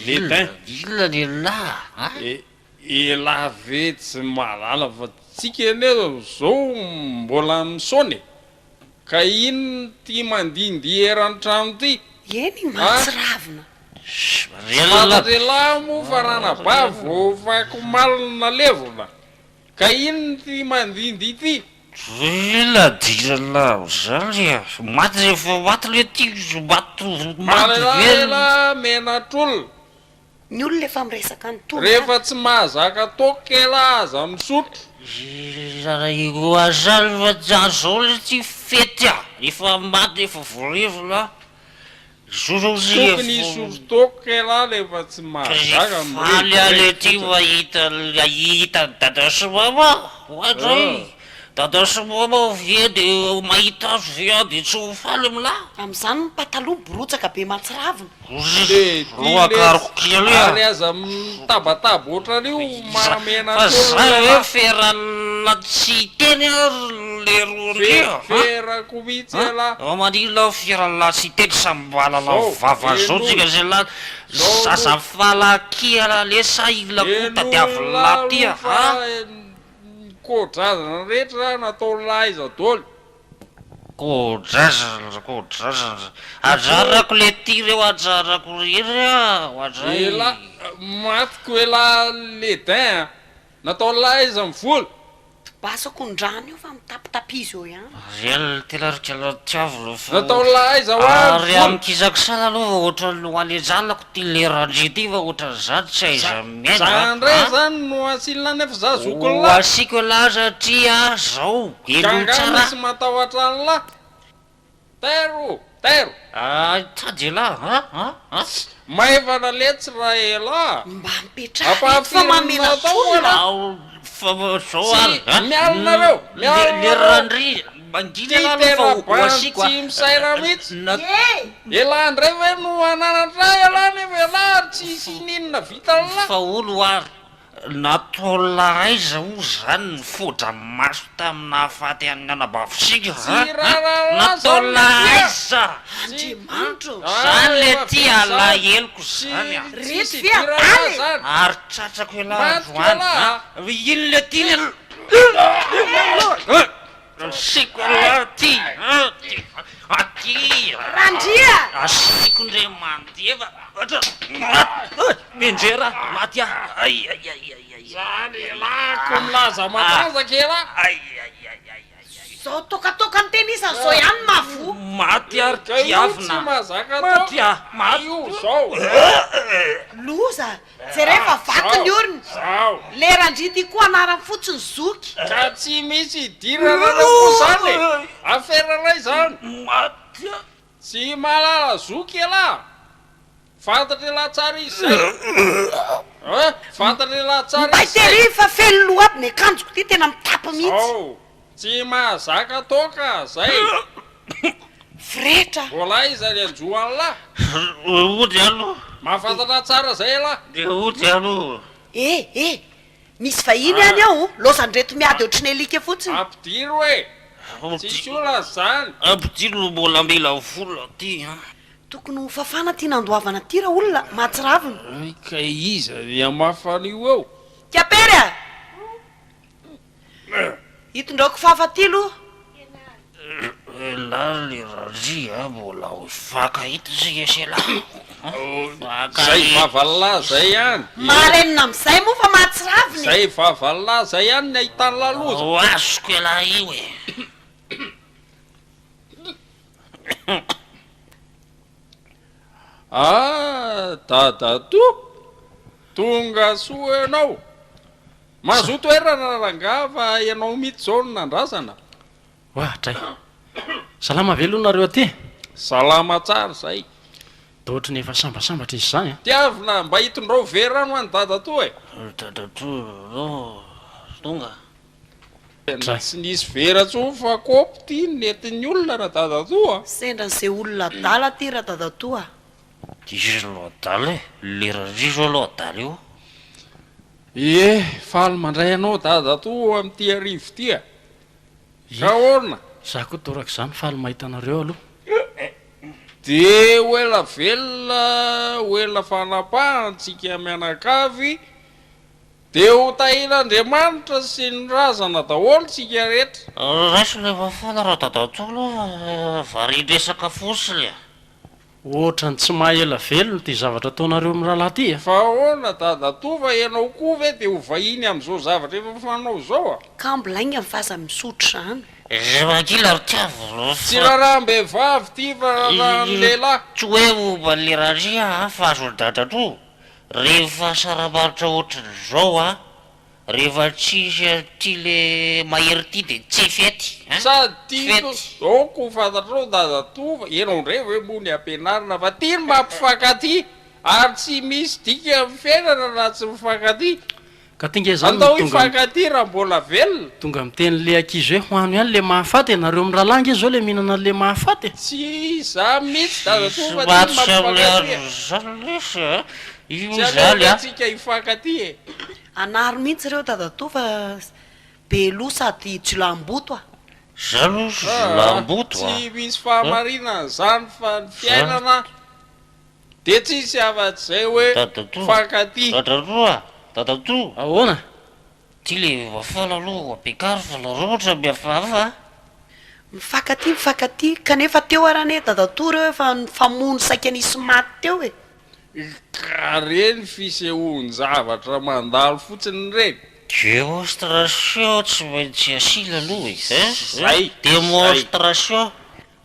Ledin. Inona ny elah a? Elah ve tsy mahalala fa tsika anie zao mbola misaona e! Ka inona ity mandihindihy eran'ny trano ity? Eny mahatsiravina. Tsy fantatr'elah moa fa ranabavy vao afakomaly no nalevina. Ka inona ity mandihindihy ity? Inona dirana amin'izany e? Maty rehefa maty le ty, maty maty Mahalala velona. elah menatr'olona. Ny olona efa miresaka ny tolona. Rehefa tsy mahazaka toaka elah aza misotro. Zao le ty fety a! Efa maty efa voalevina Tokony hisotro toaka elah rehefa tsy mahazaka Faly aho mirediredy lety fotsiny. mahita ahita an'i dada sy mama, oadray, dada sy mama ve de mahita azy ve aho de tsy ho faly aminah? Amin'izany ny pataloha borotsaka be mahatsiravina. Ty Roakariko letsy kely a! ary aza mitabataba ohatran'io Fa mahamenatra za olona ve lah. ferana tsy hiteny ary leroa ndry a! Ferako mihitsy An! elah. Fa maninona ferana tsy hiteny samy mahalala Zao, vava zao henoy. tsika zay lahy Zao zaza aloha. falakia lesy sa inona koa Henoy tadiavin'ny lah lahy ty aloha a! fa An! ny kôdrazana rehetra nataon'lah aiza dôly. Kôdrazana, kôdrazana. Anjarako le ty reo anjarako rery a! Oadray. Elah matiko elah ledin a! Nataon'lah aiza ny vola? Tobasako ny rano io fa mitapitapizo eo ihany. Ariel tena ry kala tiavina fa Nataon'lah aiza hoa ny ary vola? amikisakisana aloha fa ohatran'ny ho any an-janako ty leran-dry ty fa ohatran'izany tsy aiza Za miaina za a! ndray A! zany no asiana nefa za Ho zokin'lah. asiako elah satria zao Ka henoy angaha tsara misy matahotra an'lah? Tairo! Tairo! Ah, tady elah a a a! Maivana letsy raha elah! Mba mipetraha reto fa Ampahafirin'ny mamela natao olona. elah! Ao fa zao Tsy ary a! mialonareo! Le Mialonareo! Randria mangina Ty elah aloha fa ho tera-bandy asiako a! tsy misaina mihitsy! Na Ye! Elah ndray ve no hananatra ahy elah nefa elah tsisy ininona vitan'lah! Fa hono ary Nataon'lah aiza moa zany ny fodra-maso tamin'ny nahafaty an'ny anabavitsika Tsy a? raharaha zany Nataon'lah le tia. aiza? Tsy Andriamanitra ô! Zany le efa ty vita zany. alaheloko Tsy zany a! Reto tsisy ve idirana adala e? zany. Ary tratrako elah Matiko androany elah a! a! Ino le ty ny Asiako elah ty a! Aty! Randria! Asiako ndray mandeha fa Mianjera maty aho! Ay ay ay ay ay! Zany elah ko milaza matanjaka elah! Ay ay ay ay ay ay! Zao tokatoka ny tena iza zao ihany no mahavoa. Maty ary Ka io tsy tiavina! mahazaka Maty toaka. aho! Maty! Io zao! Loza! Jereo fa vaky ny Zao! orony. Zao! Le Randria ty koa anarany fotsiny zoky. Ka tsy misy idirana koa zany e! Afera ray zany! Maty aho! Tsy mahalala zoky elah! Fantatr'elah tsara izy zay! An! Fantatr'elah tsara Mbay izy zay! tery fa feno loha aby ny akanjoko ty tena mitapy mihitsy. Zao! Tsy mahazaka toaka zay! Fretra. Mbola aiza ny hanjo an'lah? Hody aloha. Mahafantatra tsara zay elah! Dia hody aloha. Eh! Eh! Misy vahiny any ao, laozan'ireto miady ohatry ny alika fotsiny. Ampidiro e! Tsisy olana zany. Ampidiro mbola mila vola ty an. Tokony ho fafana ty nandoavana ty ra olona, mahatsiravina. Hay ka iza ny hamafa an'io eo? Kiapery a! Itondrao kifafa ty aloha. Elah le Randria a, mbola ho hifankahita isika sy elah. Zay vavalahy zay ihany. Marenina amizay moa fa mahatsiravina e. Zay vavalahy zay ihany ny ahitany laloza. Ho azoko ialahy io e. Ah dadatoa, tonga soa ianao. Mazoto toerana rangaha fa ianao mihitsy izao no nandrasana. Oadray. Salama ve aloha nareo aty? Salama tsara izay. Dia ohatry ny efa sambasambatra izy izany an. Tiavina, mba hitondrao vera any ho an'i dadatoa e. Dadatoa tonga. Tena tsy nisy vera intsony fa kaopy ity no nentin'ny olona ra dadatoa a. Sendra an'izay olona adala aty ra dadatoa a. Diso aloha adala e, lera ry zao aloha adala io. Ie, faly mandray anao dadatoa amin'ity hariva ity a. Ie, Ahoana? za koa torak'izany faly mahita anareo aloha. Dia ho ela velona, ho ela fanapahantsika mianakavy Dia ho tahian'Andriamanitra sy ny razana daholo tsika rehetra. Raiso ilay mafana ra dadatoa aloha fa varian-dresaka fotsiny a! Ohatran'ny tsy maha ela velona ity zavatra ataonareo mirahalahy ity a! Fa ahoana dadatoa fa ianao koa ve dia ho vahiny amin'izao zavatra efa fanao izao a! Kambo lainga ny fa aza misotro izany. Ry Makila ry Tiavo ry Tsy raharaham-behivavy ity fa raharahan'ny lehilahy. Tsy hoe momba an'i Randria a fa azon'i dadatoa. Rehefa sarabarotra ohatran'izao an, rehefa tsisy an'ity le mahery ity de tsy fety an, Sady tsy tiako fety. aoka ho fantatrao dadatoa fa ianao indray ve moa ny ampianarina fa tia ny mampifankatia ary tsy misy dikany ny fiainana raha tsy mifankatia. Ka ty nge zany no Andao tonga hifankatia raha mbola velona. Tonga miteny le ankizy hoe hoano ihany le mahafaty e, nareo mirahalahy nge zao le mihinana le mahafaty e. Tsy za mihitsy dadatoa Tsisy fa tia maty sy amle mampifankatia. andro zany lesy a, io Tsy aleo zany ve a. tsika hifankatia e. Anaro mihitsy ireo dadatoa fa be loha sady jiolahimboto a. Za aloha tsy Aa jiolahimboto a. tsy misy fahamarinana zany fa ny fiainana Dia tsisy afa-tsy izay hoe Dadatoa, mifankatia. dadatoa, dadatoa. Ahoana? Ty le mafana aloha ampiakaro fa nareo ohatra mihafahafa a. Mifankatia mifankatia kanefa teo ary anie dadatoa reo efa nifamono saika nisy maty teo e. Ka reny fisehoan-javatra mandalo fotsiny ireny. Démonstration tsy maintsy asiana aloha e, hein? Zay, zay. Démonstration.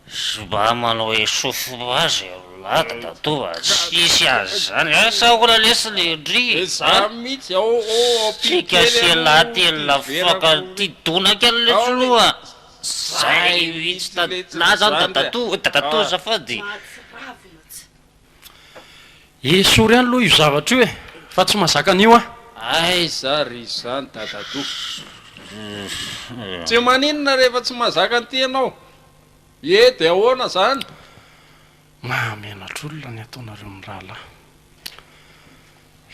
Tsy mba manao échauffement zay olona dadatoa fa tsisy azy zany a! Sa ahoana lesy le ndry a! Za mihitsy ao ao ampio Tsika kely sy aloha elah ty tena verako mifankatia donaka any ao letsy le aloha a! Zay zay mihitsy mihitsy dad letsy lahy zany zany re dadatoa, dadatoa a! azafady. Mahatsiravina tsy. Esory ihany aloha io zavatra io e! Fa tsy mahazaka an'io aho. Aiza ry izany dadatoa. Tsy maninona rehefa tsy mahazaka an'ity ianao. Ie dia ahoana zany? Mahamenatra olona ny ataonareo mirahalahy.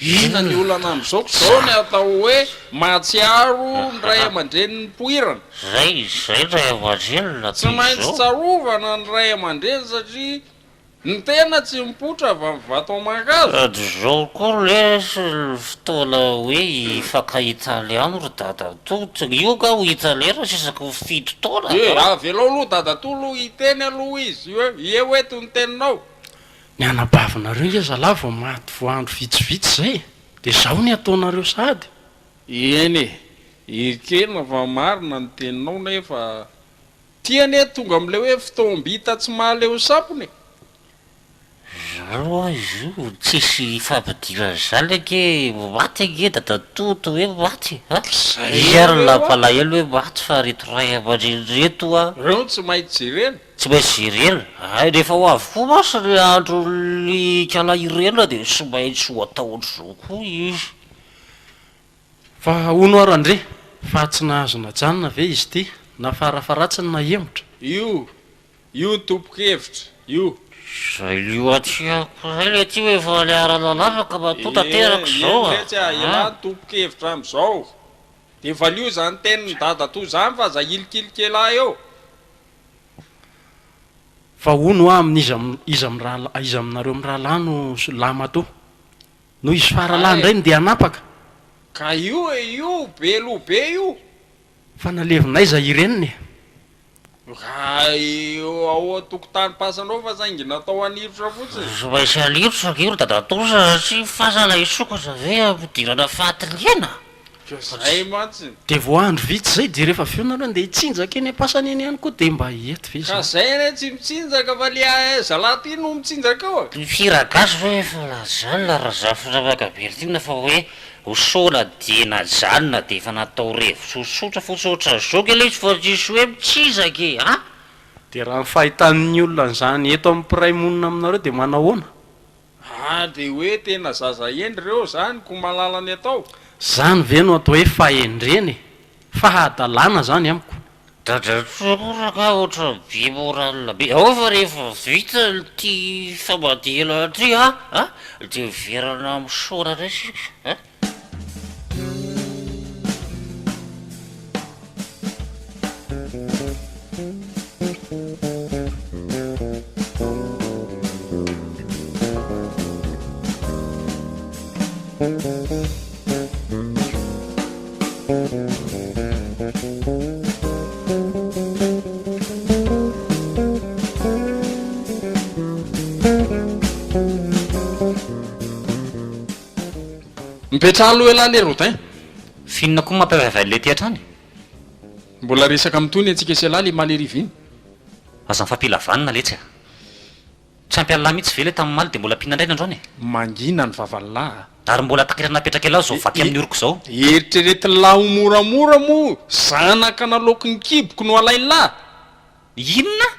Inona ny olana amizao ko zao ny atao hoe mahatsiaro ny ray aman-dreny nipoirana. Zay zay ray aman-dreny na Tsy toy maintsy izao. tsarovana ny ray aman-dreny satria Ny tena tsy mipoitra avy amin'ny vato aman-kazo. Sady zao koa lesy ny fotoana hoe hifankahita any ry dadatoa, tsy io nga ho hita lera sy isaky ny fito taona Ie, a! avelao aloha dadatoa aloha hiteny aloha izy hoe ie hoe eto ny teninao. Ny anabavinareo nge zalahy vao maty vao andro vitsivitsy zay de zao ny ataonareo sahady. Eny e, ekena fa marina ny teninao nefa Ty anie tonga amle hoe fotoam-bita tsy mahaleo sampona e! Zany hoa izy io tsisy ifampidirana zany ange maty ange dadatoa to hoe maty a! Zay Izy ary no ireo a! nampalahelo hoe maty fa reto ray aman-dreny reto a! Reo tsy maintsy jerena. Tsy maintsy jerena, hay rehefa ho avy koa mantsy ny andron'ny ikala irena dia tsy maintsy ho atao ohatr'izao koa izy. Fa hono hoa Randria, fa tsy nahazo najanona ve izy ity na farafaharatsiny nahemotra? Io, io ny tompon-kevitra, io. Zay loatiako zay le ty efa niara-nanapaka matoa tanteraka Eny, izao eny a! letsy a, elah ny tompon-kevitra amin'izao. Dia valio izany tenin'i dadatoa izany fa aza ahilikilika elah eo. Fa hono hoa amin'iza iza mirahalahy iza aminareo mirahalahy no lahimatoa? Noho izy faralahy Hay indray no dia hanapaka. Ka io e io, be loha be io. Fa nalevina aiza i reniny e? Raha eo ao an-tokotanim-pasanao fa saingy natao haniritra fotsiny. Tsy maintsy haniritra ange ry dadatoa satria fasana hisokatra ve hampidirana faty liana? Ka zay mantsy. Dia vao andro vitsy izay dia rehefa avy eo nareo andeha hitsinjaka eny am-pasana eny ihany koa dia mba hety ve Ka izany? zay anie tsy mitsinjaka fa le zalahy ty no mitsinjaka eo e! Ny hira gasy ve efa lazaina Razafindramakaberitina fa hoe Ho sola dia najanona dia efa natao revy tsotsotra fotsiny ohatran'izao nge ilay izy fa tsisy hoe mitsizaka e! A! Dia raha ny fahitan'ny olona an'izany eto amin'ny mpiray monina aminareo dia manahoana? Ah dia hoe tena zaza hendry reo zany ko mahalala ny atao. Zany ve no atao hoe fahendrena e? Fahadalana zany amiko. Dadatoa koa rangaha ohatran'ny be moral be. Ao fa rehefa vita ity famadihana ity a a dia miverina misaona indray isika a. Mipetraha aloha elah le Rodin. F'inona koa mampiavaivay an'ilay hatrany? Mbola resaka mitohy ny antsika sy elah le maly hariva iny. Aza mifampila vanona letsy a. Tsy ampy an'lah mihitsy ve ilay tamin'ny omaly dia mbola ampiana indray ny androany e? Mangina ny vavan'lah a. Ary mbola takatra napetrak'ialahy izao vaky amin'ny oroko izao. Eritreretin'lah ho moramora moa zanaka naloaky ny kiboko no alain'lah? Inona?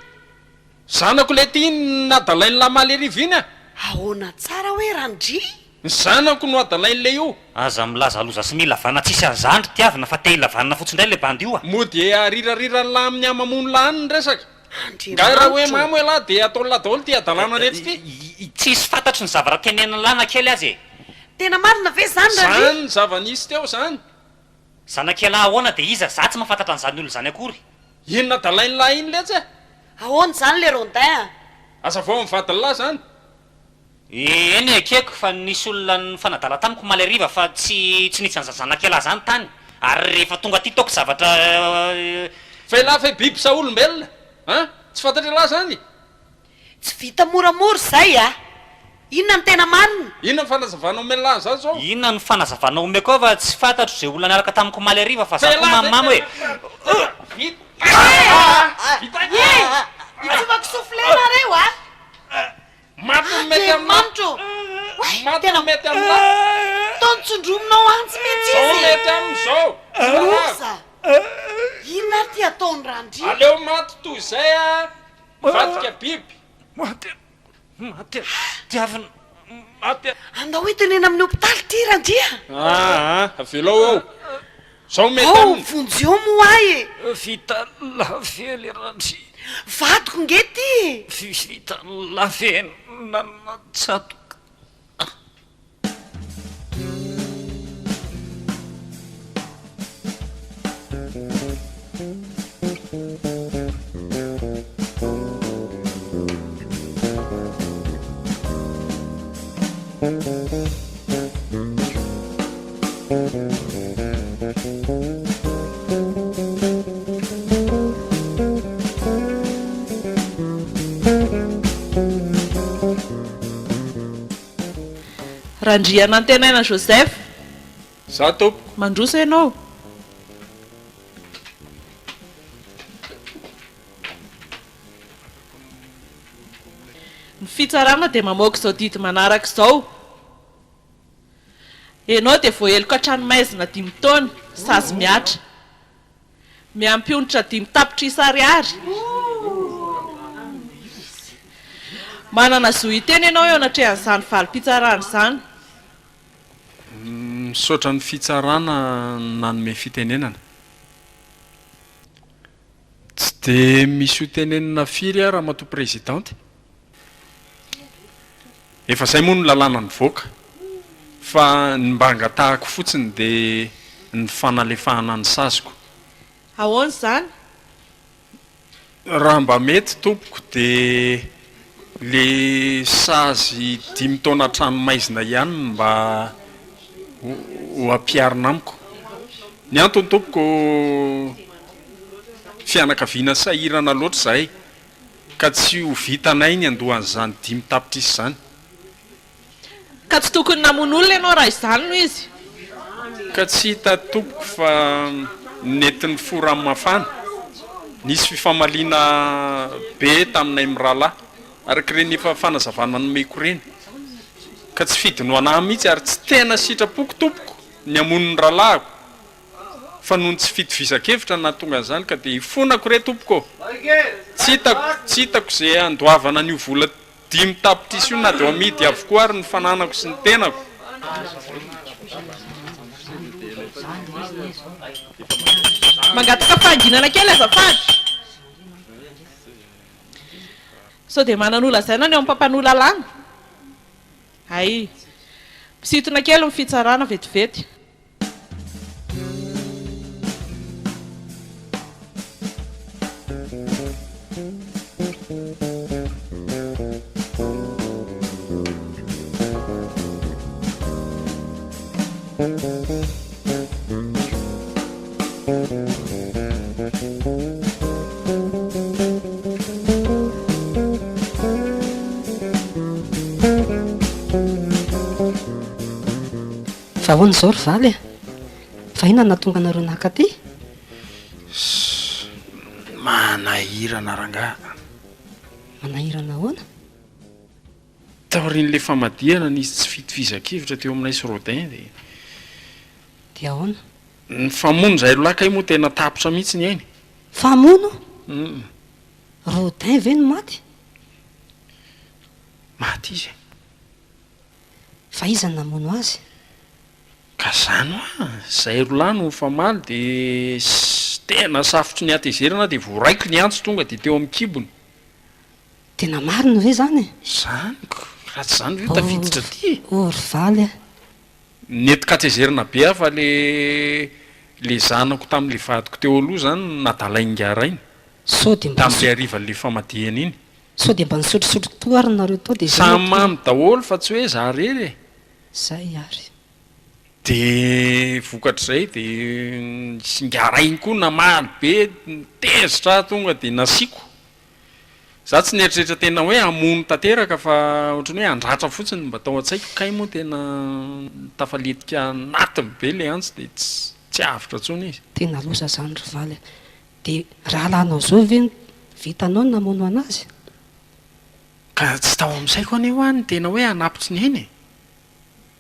Zanako ilay ty iny nadalain'lah omaly hariva iny a! Ahoana tsara hoe Randria? Ny zanako no adalain'ilay io. Aza milaza loza sy mila vanona tsisy an'izany ry tiavina fa te hila vanona fotsiny indray ilay bandy io a! Moa dia arirarirany-lah amin'ny hamamoan'lah any ny resaka? Nga raha hoe Andriamanitro mamo elah dia ataon'lah daholo ity hadalana rehetra ity? Tsisy fantatro ny zavatra tenenin'lah na kely aza e! Tena marina ve izany Randria? Zany zava-nisy teo zany. Zanak'ialahy ahoana dia iza? Za tsy mahafantatra an'izany olona izany akory. Iny nadalain'lah iny letsy e! Ahoana izany le Rondin a? Azavao amin'ny vadin'lah zany. Eny ekeko fa nisy olona nifanadala tamiko omaly hariva fa tsy tsy nisy an'izany zanak'ialahy zany tany ary rehefa tonga aty taoko zavatra Fa ialahy ve biby sa olombelona an? Tsy fantatr'ialahy zany? Tsy vita moramora izay a! Inona no tena marina? Inona ny fanazavana omen'ilahy an'izany zao? Inona no fanazavana omeko ao fa tsy fantatro izay olona niaraka tamiko omaly hariva fa Fa za koa ialahy ve mamimamy hoe tena vita vita Ye! Itsofako soufflé nareo a! Maty ny mety aminà. Andriamanitra ô! Oay! Maty Tena ny mety aminà. Toa notsondrominao antsy mihitsy Zao izy e! mety aminy zao. Loza! Inona ary ity ataon'i Randria? Aleo maty toy izay a mivadika biby. Maty maty tiavina maty. Andao entina eny amin'ny hopitaly ity Randria! Aa avelao eo. Zao mety Ao, aminy. vonjeo moa ahy e! Vita lafely Randria. Vadiko nge ty e! Vita lafely nanatsatoka. Randrianantenaina Joseph. Za tompoko. Mandroso ianao. Ny fitsarana dia mamoaka izao didy manaraka izao. Ianao dia voaheloka an-tranomaizina dimy taona, sazy mihatra. Miampy onitra dimy tapitrisa ariary. Manana zo hiteny ianao eo anatrehan'izany valim-pitsarana izany. Misaotra ny fitsarana nanome fitenenana. Tsy dia misy ho tenenina firy aho Ramatoa Prezidanty. Efa izay moa no lalàna nivoaka fa ny mba angatahako fotsiny dia ny fanalefahana ny saziko. Ahoana izany? Raha mba mety tompoko dia le sazy dimy taona an-tranomaizina ihany no mba ho ampiharina amiko. Ny antony tompoko. Fianakaviana sahirana loatra izahay ka tsy ho vitanay ny handoa an'izany dimy tapitrisa izany. Ka tsy tokony namono olona ianao raha izany no izy. Ka tsy hita tompoko fa nentin'ny fo rano mafana. Nisy fifamaliana be taminay mirahalahy araka ireny efa fanazavana nomeko ireny. Ka tsy fidiny ho anah mihitsy ary tsy tena sitrapoko tompoko ny hamono ny rahalahiko fa noho ny tsy fitovizan-kevitra no nahatonga an'izany ka dia ifonako re tompoko ô! Tsy hitako tsy hitako izay handoavana an'io vola Dimy tapitrisa io na dia amidy avokoa ary ny fananako sy ny tenako. Mangataka fahanginana kely azafady. Sao dia manana ho lazaina ny ao amin'ny mpampanoa lalàna? Hay. Misintona kely ny fitsarana vetivety. Fa ahoana izao ry valy a? Fa inona no nahatonga anareo naka aty? Ssss, manahirana rangaha. Manahirana ahoana? Taorian'ilay famadihana nisy tsy fitovizan-kevitra teo aminay sy Rodin dia. Dia ahoana? Nifamono izahay roalahy kay moa tena tapitra mihitsy ny ainy. Famono? Rodin ve no maty? Maty izy e. Fa iza no namono azy? Ka zany hoa, zay rolahy no nifamaly de tena safotry ny hatezerana aho de voaraiko ny antsy tonga de teo amin'ny kibony. Tena marina ve zany e? Zany ko, raha tsy zany ve ho tafiditra aty e? Oh ry valy a! Nentin-katezerana be aho fa le le zanako tamin'le vadiko teo aloha zany no nadalain'ingahy rainy. Sao de mba Tamin'le harivan'le famadihana iny. Sao dia mba nisotrosotro toa ary nareo tao dia izay no Samy mamo daholo fa tsy hoe za rery e. Zay ary. Dia vokatr'izay dia singarainy koa namaly be, tezitra aho tonga dia nasiako. Za tsy nieritreritra tena hoe hamono tanteraka fa ohatran'ny hoe handratra fotsiny no mba tao an-tsaiko, kay moa tena tafaletika anatiny be ilay antsy dia tsy avotra intsony izy. Tena loza zany ry valy a. Dia rahalahinao zao ve no vitanao ny namono anazy? Ka tsy tao amin'ny saiko anie hoa ny tena hoe hanapitsy ny ainy e!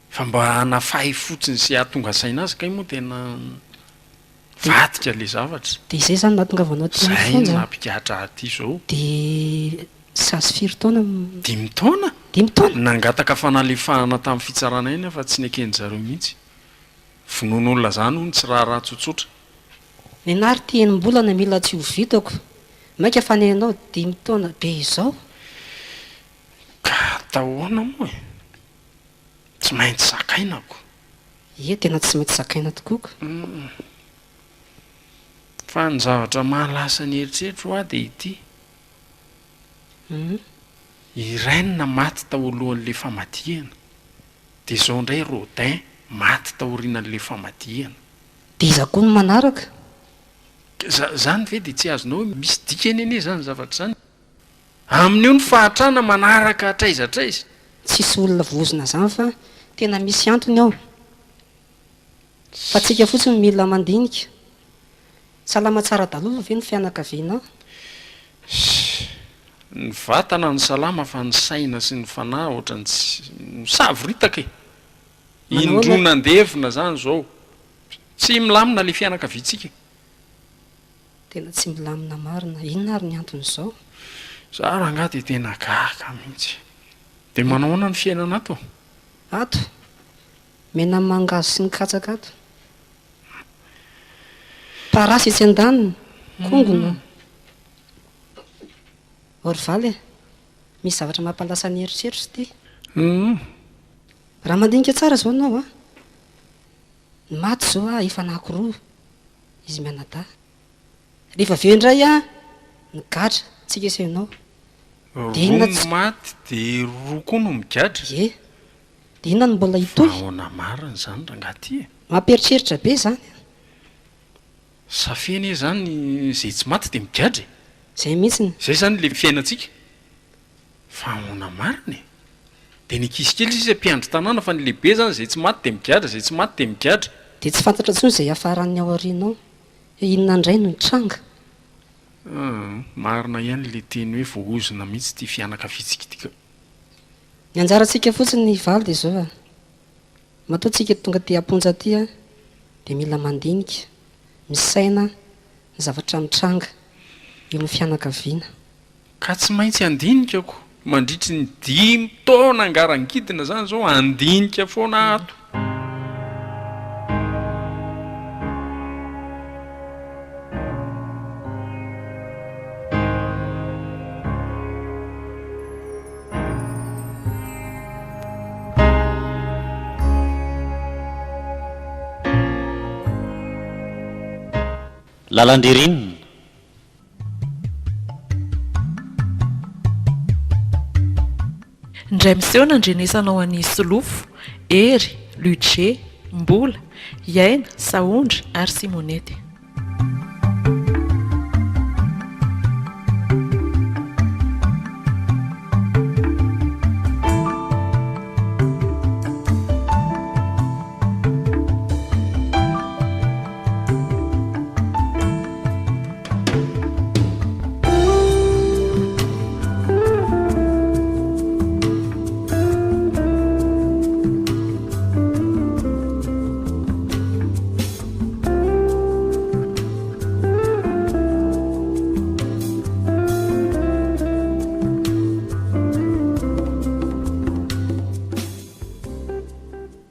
Fa mba hanafahy fotsiny sy hahatonga saina azy kay moa tena nivadika le zavatra. Dia izay izany nahatongavanao aty amin'ny Izay no fonja? nampigatra ahy aty izao. Dia sazy firy taona? Dimy taona? Dimy taona? Nangataka fanalefahana tamin'ny fitsarana ihany aho fa tsy neken-dry zareo mihitsy. Vonoan'olona izany hono tsy raharaha tsotsotra. Nenah ry ty enim-bolana mila tsy ho vitako, mainka fa nenao dimy taona be izao. Ka atao ahoana moa e? Tsy maintsy zakaina ko. Ie, tena tsy maintsy zakaina tokoa ko. Humm. Fa ny zavatra mahalasa ny eritreritro hoa dia ity. Humm. I Reine maty tao alohan'ilay famadihana. Dia izao indray Rodin maty taorianan'ilay famadihana. Dia iza koa no manaraka? Za, zany ve dia tsy azonao hoe misy dikany anie zany zavatra zany? Amin'io ny fahatrana manaraka hatraiza hatraiza. Tsisy olona vohozona zany fa tena misy antony ao. Fa tsika fotsiny mila mandinika. Salama tsara dalolo ve ny fianakavianao? Ssy, ny vatana no salama fa ny saina sy ny fanahy ohatran'ny tsy, misavoritaka e! Indroa nandevina zany zao. Tsy milamina le fianakaviantsika. Tena tsy milamina marina. Inona ary ny anton'izao? Za rangahy dia tena gaga mihitsy. Dia manao ahoana ny fiainana ato? Ato? Mena mangahazo sy ny katsaka ato. Parasy etsy andaniny. Kongona. Orval e. Misy zavatra mampalasa ny eritreritro ity. Raha mandinika tsara izao ianao an, ny maty izao an efa anankiroa izy mianadahy. Rehefa avy eo indray an, migadra tsika sy ianao. Dia inona tsy. Roa no maty dia roa koa no migadra? Ie. Dia inona no mbola hitohy? Fa ahoana marina izany rangahy ty e? Mampieritreritra be izany an. Safe anie zany zay tsy maty de migadra e! Zay mihitsiny. Zay zany le fiainantsika. Fa ahoana marina e? De ny ankizy kely sisa mpiandry tanàna fa ny lehibe zany zay tsy maty de migadra, zay tsy maty de migadra. De tsy fantatra intsony izay hiafaran'ny ao aoriana ao hoe inona indray no hitranga. Aa, marina ihany le teny hoe voaozona mihitsy ity fianakaviantsika ity ka. Ny anjarantsika fotsiny hivaly dia izao a, matoa tsika tonga aty am-ponja aty a, dia mila mandinika, misaina ny zavatra mitranga eo amin'ny fianakaviana. Ka tsy maintsy handinika ko, mandritry ny dimy taona angarangidina zany zao handinika foana ato. Lalan-dririnina. Indray miseho nandrenesanao an'i Solofo, Hery, Ludger, Mbola, Iaina, Sahondra ary Simonety.